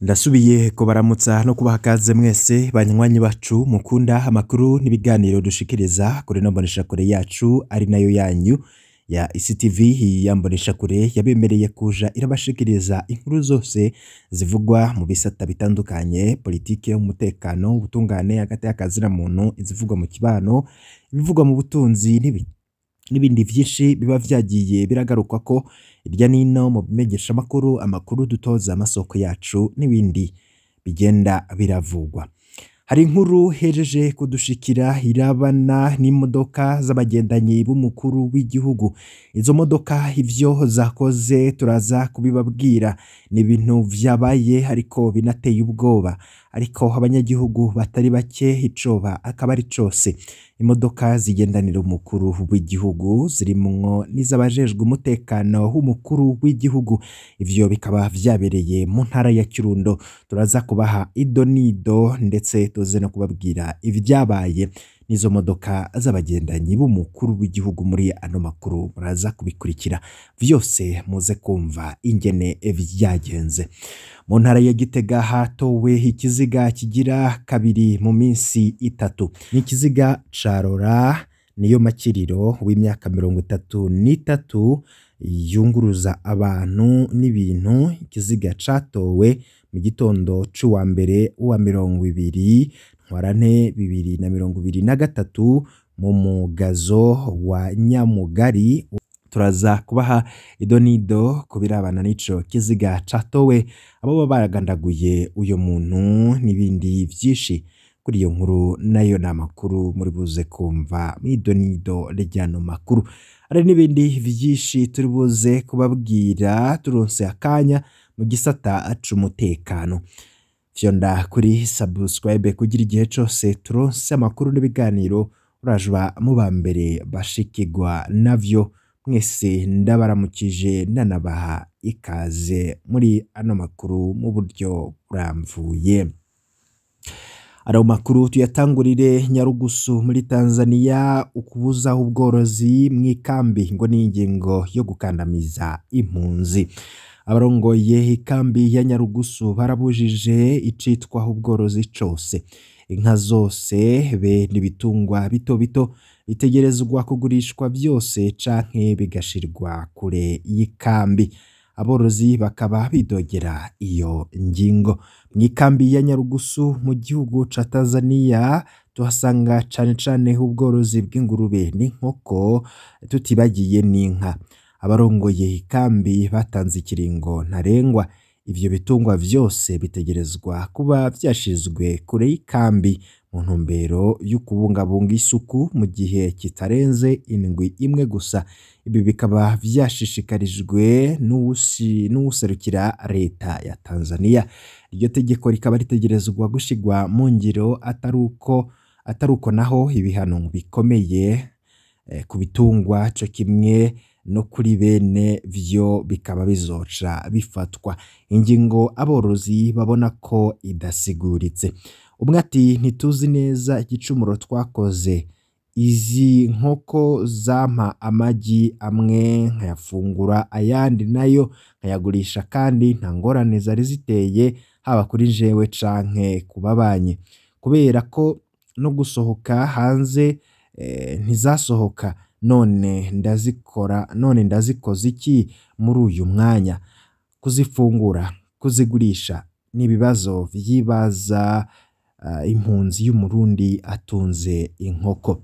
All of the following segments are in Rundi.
Ndasubiye kubaramutsa no kubaha kaze mwese banywanyi bacu mukunda amakuru n'ibiganiro dushikiriza kuri ino mboneshakure yacu ari nayo yanyu ya ICTV. Ya mboneshakure yabemereye kuja irabashikiriza inkuru zose zivugwa mu bisata bitandukanye: politike, umutekano, ubutungane, hagati y'akazina muntu, izivugwa mu kibano, ibivugwa mu butunzi n'ibindi vyinshi biba vyagiye biragarukwa ko irya nino mu bimenyeshamakuru, amakuru dutoza amasoko yacu n'ibindi bigenda biravugwa. Hari inkuru hejeje kudushikira irabana n'imodoka z'abagendanyi b'umukuru w'igihugu. Izo modoka ivyo zakoze turaza kubibabwira. Ni ibintu vyabaye ariko binateye ubwoba, ariko abanyagihugu batari bake icoba akaba ari cose. Imodoka zigendanira umukuru w'igihugu zirimwo n'izabajejwe umutekano w'umukuru w'igihugu. Ivyo bikaba vyabereye mu ntara ya Kirundo. Turaza kubaha idonido ndetse tuze no kubabwira ivyabaye n'izo modoka z'abagendanyi b'umukuru w'igihugu. Muri ano makuru muraza kubikurikira vyose, muze kumva ingene vyagenze. Mu ntara ya Gitega hatowe ikiziga kigira kabiri mu minsi 3. Ni ikiziga ca Rora niyo Makiriro w'imyaka 33 yunguruza abantu n'ibintu. Ikiziga catowe mu gitondo c'uwa mbere wa 20 Ntwarante 2023 mu mugazo wa Nyamugari. Turaza kubaha idonido ku birabana n'ico kiziga catowe, abo baragandaguye uyo muntu n'ibindi vyinshi kuri iyo nkuru. Nayo ni amakuru muri buze kumva mw'idonido ry'ano makuru. Hari n'ibindi vyinshi turi buze kubabwira turonse akanya mu gisata c'umutekano. Fyonda kuri subscribe kugira igihe cose turonse amakuru n'ibiganiro urajwa mu ba mbere bashikirwa navyo. Mwese ndabaramukije nanabaha ikaze muri ano makuru mu buryo buramvuye. Ayo makuru tuyatangurire Nyarugusu muri Tanzania. Ukubuza ubworozi mw'ikambi ngo ni ingingo yo gukandamiza impunzi. Abarongoye ikambi ya Nyarugusu barabujije icitwa ubworozi cose. Inka zose be n'ibitungwa bito bito bitegerezwa kugurishwa vyose canke bigashirwa kure y'ikambi. Aborozi bakaba bidogera iyo ngingo. Mw'ikambi ya Nyarugusu mu gihugu ca Tanzania tuhasanga cane cane ubworozi bw'ingurube n'inkoko, tutibagiye n'inka. Abarongoye ikambi batanze ikiringo ntarengwa: ivyo bitungwa vyose bitegerezwa kuba vyashizwe kure y'ikambi mu ntumbero yo kubungabunga isuku mu gihe kitarenze indwi imwe gusa. Ibi bikaba vyashishikarijwe n'uwuserukira leta ya Tanzania. Iryo tegeko rikaba ritegerezwa gushirwa mu ngiro, atari uko naho ibihano bikomeye ku bitungwa co kimwe no kuri bene vyo bikaba bizoca bifatwa. Ingingo aborozi babona ko idasiguritse. Umwe ati: "Ntituzi neza igicumuro twakoze. Izi nkoko zampa amagi, amwe nkayafungura ayandi nayo nkayagurisha, kandi nta ngorane zari ziteye haba kuri jewe canke ku babanyi. Kubera ko no gusohoka hanze ntizasohoka, none ndazikora, none ndazikoza iki muri uyu mwanya? Kuzifungura, kuzigurisha?" Ni ibibazo vyibaza impunzi y'Umurundi atunze inkoko.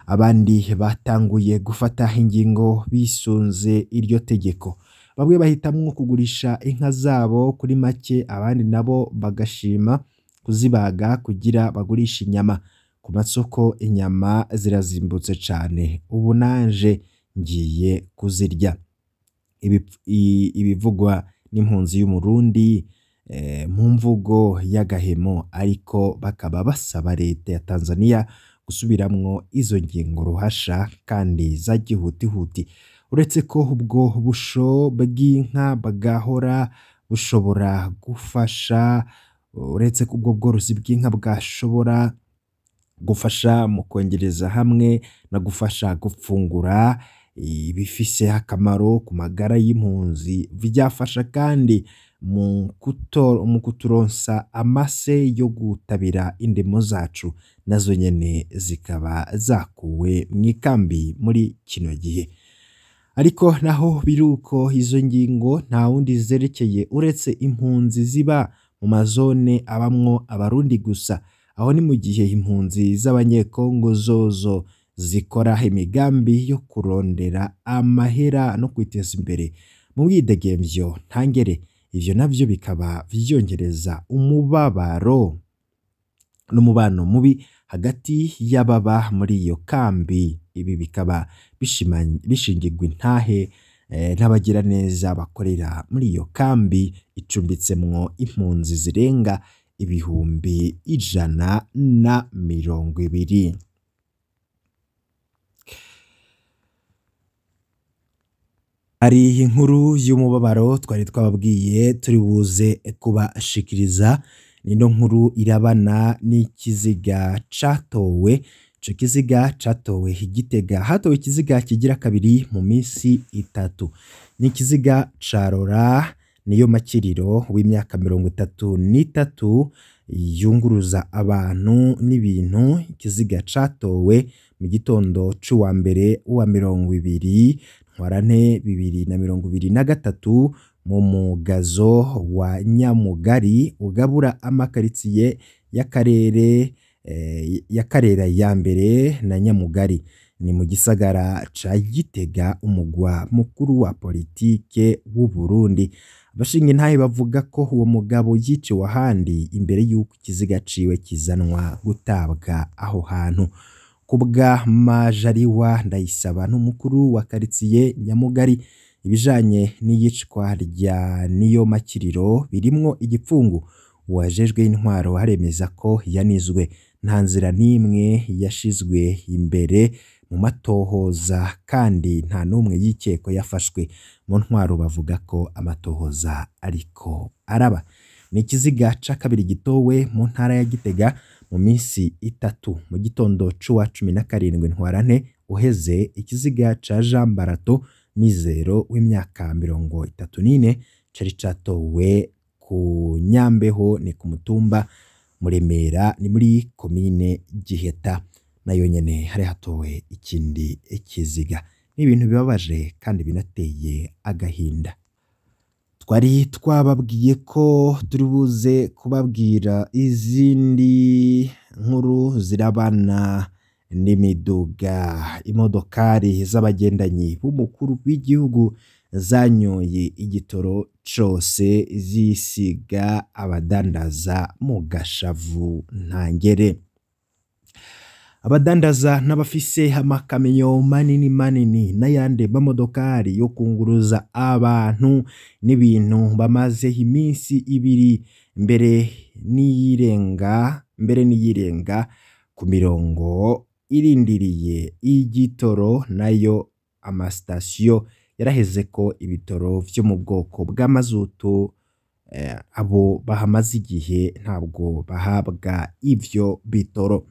Abandi batanguye gufata ingingo bisunze iryo tegeko. Bamwe bahitamwo kugurisha inka zabo kuri make, abandi nabo bagashima kuzibaga kugira bagurishe inyama. Ku masoko inyama zirazimbutse cane, ubu nanje ngiye kuzirya. Ibivugwa n'impunzi y'Umurundi mu mvugo y'agahemo, ariko bakaba basaba leta ya Tanzania gusubiramwo izo ngingo ruhasha kandi za gihutihuti. Uretse ko ubwo busho bw'inka bwahora bushobora gufasha, uretse ko ubwo bworozi bw'inka bwashobora gufasha mu kongereza hamwe no gufasha gufungura ibifise akamaro ku magara y'impunzi, vyafasha kandi mu kuturonsa amase yo gutabira indimo zacu, nazo nyene zikaba zakuwe mw'ikambi muri kino gihe. Ariko naho biruko izo ngingo nta wundi zerekeye uretse impunzi ziba mu mazone abamwo abarundi gusa. Aho ni mu gihe impunzi z'abanyekongo zozo zikora imigambi yo kurondera amahera no kwiteza imbere mu mwidegemvyo ntangere. Ivyo navyo bikaba vyongereza umubabaro n'umubano mubi hagati y'ababa muri iyo kambi. Ibi bikaba bishingirwa intahe n'abagira neza bakorera muri iyo kambi icumbitsemwo impunzi zirenga 120,000. Hari inkuru y'umubabaro twari twababwiye turi buze kubashikiriza. Nino nkuru irabana n'ikiziga catowe. Ico kiziga catowe Gitega, hatowe ikiziga kigira kabiri mu minsi 3. Ni ikiziga ca Rora Niyo Makiriro w'imyaka 33 yunguruza abantu n'ibintu. Ikiziga catowe mu gitondo c'uwa mbere wa 20 Ntwarante 2023 mu mugazo wa Nyamugari ugabura amakaritsiye y'akarere ya Karera ya mbere na Nyamugari, ni mu gisagara ca Gitega, umugwa mukuru wa politike w'u Burundi. Abashinga intahe bavuga ko uwo mugabo yiciwe ahandi imbere y'uko ikiziga ciwe kizanwa gutabwa aho hantu. Kubwa Majaliwa Ndayisaba n'umukuru wa karitsiye Nyamugari, ibijanye n'iyicwa rya Niyo Makiriro birimwo igipfungu. Uwajejwe intwaro haremeza ko yanizwe, nta nzira n'imwe yashizwe imbere mu matohoza kandi nta n'umwe yikeko yafashwe. Mu ntwaro bavuga ko amatohoza ariko araba. Ni ikiziga ca kabiri gitowe mu ntara ya Gitega mu minsi 3. Mu gitondo c'uwa 17 Ntwarante uheze, ikiziga ca Jean Barato Mizero w'imyaka 34 cari catowe ku Nyambeho, ni ku mutumba Muremera, ni muri komine Giheta. Nayo nyene hari hatowe ikindi kiziga. Ni ibintu bibabaje kandi binateye agahinda. Twari twababwiye ko turi buze kubabwira izindi nkuru zirabana n'imiduga. Imodokari z'abagendanyi b'umukuru w'igihugu zanyoye igitoro cose zisiga abadandaza mu gashavu ntangere. Abadandaza n'abafise amakamyo manini manini n'ayandi mamodokari yo kunguruza abantu n'ibintu bamaze iminsi 2 mbere n'iyirenga ku mirongo irindiriye igitoro, nayo amasitasiyo yaraheze ko ibitoro vyo mu bwoko bw'amazutu. Abo bahamaze igihe ntabwo bahabwa ivyo bitoro.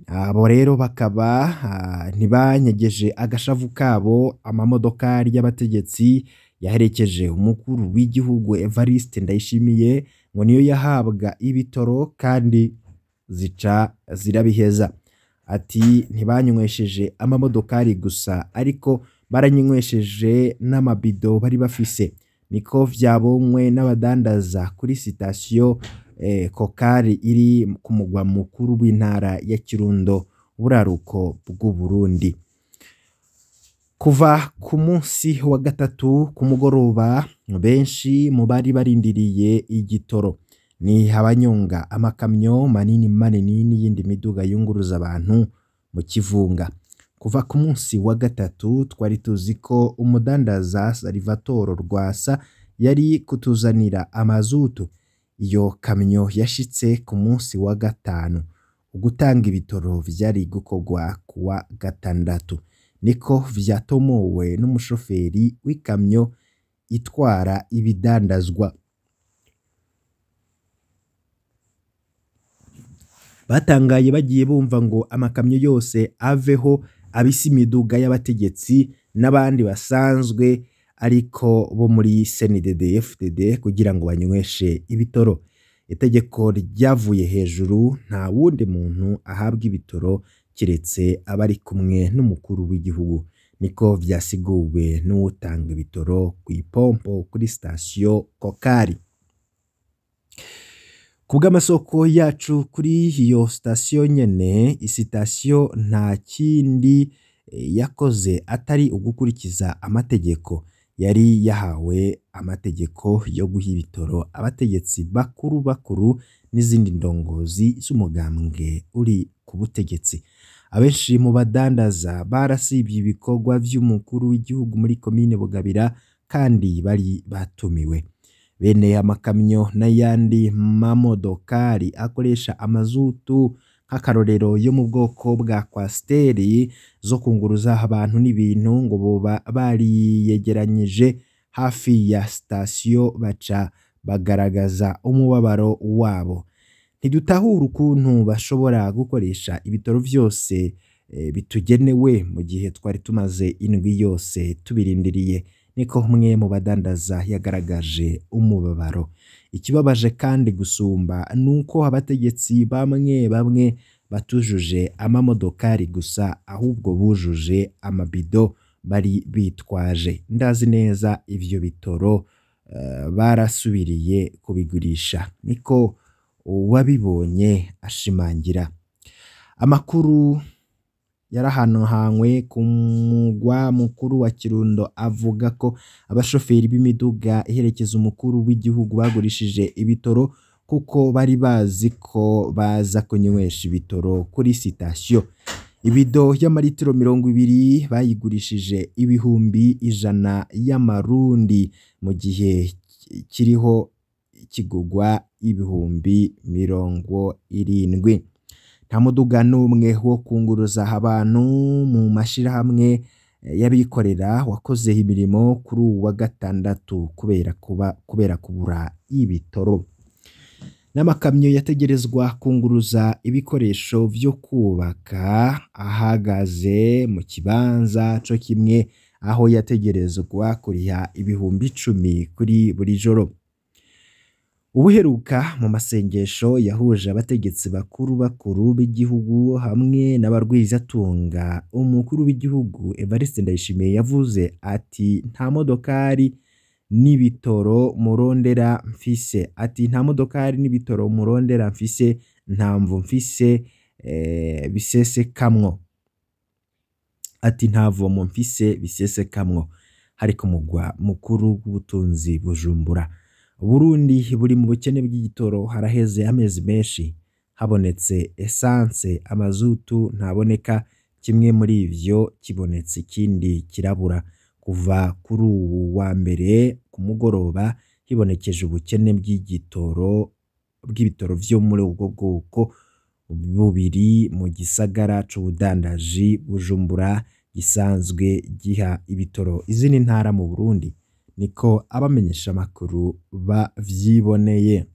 Abo rero bakaba ntibanyegeje agashavu kabo. Amamodokari y'abategetsi yaherekeje umukuru w'igihugu Evariste Ndayishimiye ngo niyo yahabwa ibitoro kandi zica zirabiheza. Ati ntibanywesheje amamodokari gusa, ariko baranyinywesheje n'amabido bari bafise. Niko vyabonywe n'abadandaza kuri sitasiyo Kokari iri ku mugwa mukuru w'intara ya Kirundo, buraruko bw'u Burundi. Kuva ku munsi wa gatatu ku mugoroba, benshi mu bari barindiriye igitoro ni abanyonga amakamyo manini manini n'iyindi miduga yunguruza abantu mu kivunga. Kuva ku munsi wa gatatu twari tuzi ko umudandaza Salvatore Rwasa yari kutuzanira amazutu. Iyo kamyo yashitse ku munsi wa gatanu. Ugutanga ibitoro vyari gukorwa kuwa gatandatu, niko vyatomowe n'umushoferi w'ikamyo itwara ibidandazwa. Batangaye bagiye bumva ngo amakamyo yose aveho, abisi imiduga y'abategetsi n'abandi basanzwe ariko bo muri CNDD-FDD kugira ngo banyweshe ibitoro. Itegeko ryavuye hejuru, nta wundi muntu ahabwa ibitoro kiretse abari kumwe n'umukuru w'igihugu, niko vyasiguwe n'uwutanga ibitoro kw'ipompo kuri sitasiyo Kokari. Kubw'amasoko yacu kuri iyo sitasiyo nyene, isitasiyo nta kindi yakoze atari ugukurikiza amategeko. Yari yahawe amategeko yo guha ibitoro abategetsi bakuru bakuru n'izindi ndongozi z'umugambwe uri ku butegetsi. Abenshi mu badandaza barasivye ibikorwa vy'umukuru w'igihugu muri komine Bugabira kandi bari batumiwe. Bene amakamyo n'ayandi mamodokari akoresha amazutu nk'akarorero yo mu bwoko bwa kwasiteri zo kunguruza abantu n'ibintu ngo boba bariyegeranyije hafi ya sitasiyo baca bagaragaza umubabaro wabo. Ntidutahura ukuntu bashobora gukoresha ibitoro vyose bitugenewe mu gihe twari tumaze indwi yose tubirindiriye, niko umwe mu badandaza yagaragaje umubabaro. Ikibabaje kandi gusumba nuko abategetsi bamwe bamwe batujuje amamodokari gusa ahubwo bujuje amabido bari bitwaje. Ndazi neza ivyo bitoro barasubiriye kubigurisha, niko uwabibonye ashimangira. Amakuru yarahanohanywe ku mugwa mukuru wa Kirundo avuga ko abashoferi b'imiduga iherekeza umukuru w'igihugu bagurishije ibitoro kuko bari bazi ko baza kunywesha ibitoro kuri sitasiyo. Ibido y'amaritiro 20 bayigurishije 100,000 y'amarundi mu gihe kiriho kigugwa 70,000. Nta muduga n'umwe wo kunguruza abantu mu mashirahamwe y'abikorera wakoze imirimo kuri uwu wa gatandatu kubera kubura ibitoro. N'amakamyo yategerezwa kunguruza ibikoresho vyo kubaka ahagaze mu kibanza co kimwe aho yategerezwa kuriha 10,000 kuri buri joro. Ubuheruka mu masengesho yahuje abategetsi bakuru bakuru b'igihugu hamwe n'abarwizatunga, umukuru w'igihugu Evariste Ndayishimiye yavuze ati nta modokari n'ibitoro murondera mfise, ati nta modokari n'ibitoro murondera mfise, nta mvu mfise bisesekamwo, ati nta vomo mfise bisesekamwo. Hari ku mugwa mukuru w'ubutunzi Bujumbura. Burundi buri mu bukene bw'igitoro, haraheze amezi menshi habonetse essence, amazutu ntaboneka, kimwe muri ivyo kibonetse ikindi kirabura. Kuva kuri uwu wa mbere ku mugoroba hibonekeje ubukene bw'igitoro bw'ibitoro vyo muri ubwo bwoko bubiri mu gisagara c'ubudandaji Bujumbura gisanzwe giha ibitoro izindi ntara mu Burundi, niko abamenyesha makuru bavyiboneye.